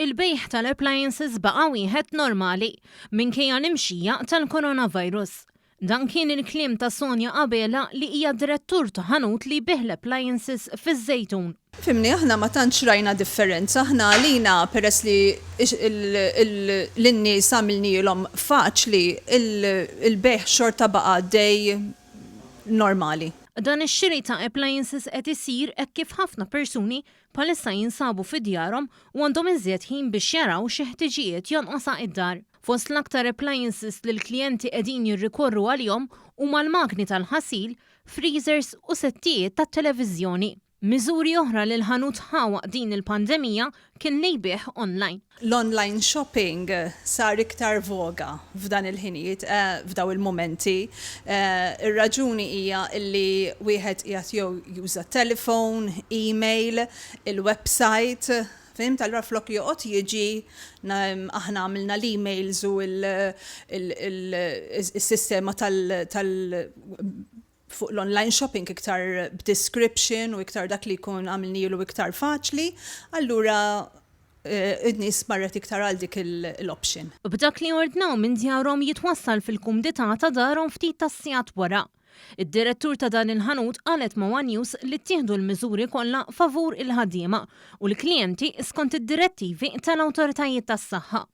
Il-bejgħ tal-appliances baqa' wieħed normali, minkejja l-imxija tal-coronavirus. Dan kien il-kliem ta' Sonia Abela li hija direttur ta' ħanut li jbigħ l-appliances fiż-Żejtun. Fhimni, aħna ma tantx rajna differenza, aħna għalina peress li lin-nies għamilnielhom faċli, il-bejgħ xorta baqa' għaddej normali. Dan ix-xiri ta' appliances qed isir hekk kif ħafna persuni bħalissa jinsabu fi djarhom u għandhom iżjed ħin biex jaraw xi ħtiġijiet jonqosha id-dar. Fost l-aktar appliances li l-klijenti qegħdin jirrikorru għalihom huma l-magni tal-ħasil, freezers u settijiet tat-televiżjoni. Miżuri oħra li l-ħanut ħa waqt din il-pandemija kien li jbigħ online. L-online shopping sar iktar voga f'dan il-ħinijiet, f'daw il-mumenti. Ir-raġuni hija li wieħed qiegħed jew juża telephone, email, il-website, fhimt? Allura flok joqgħod jiġi, aħna għamilna l-emails u s-sistema tal fuq l-online shopping iktar b'description u iktar dak li jkun għamilnielu iktar faċli, allura in-nies marret iktar għal dik l-option. B'dak li ordnaw minn djarhom jitwassal fil-kumdità ta' darhom ftit tas-sigħat wara. Id-direttur ta' dan il-ħanut qalet ma' one News li ttieħdu l-miżuri kollha favur il-ħaddiema u l-klijenti skont id-direttivi tal-awtoritajiet tas-saħħa.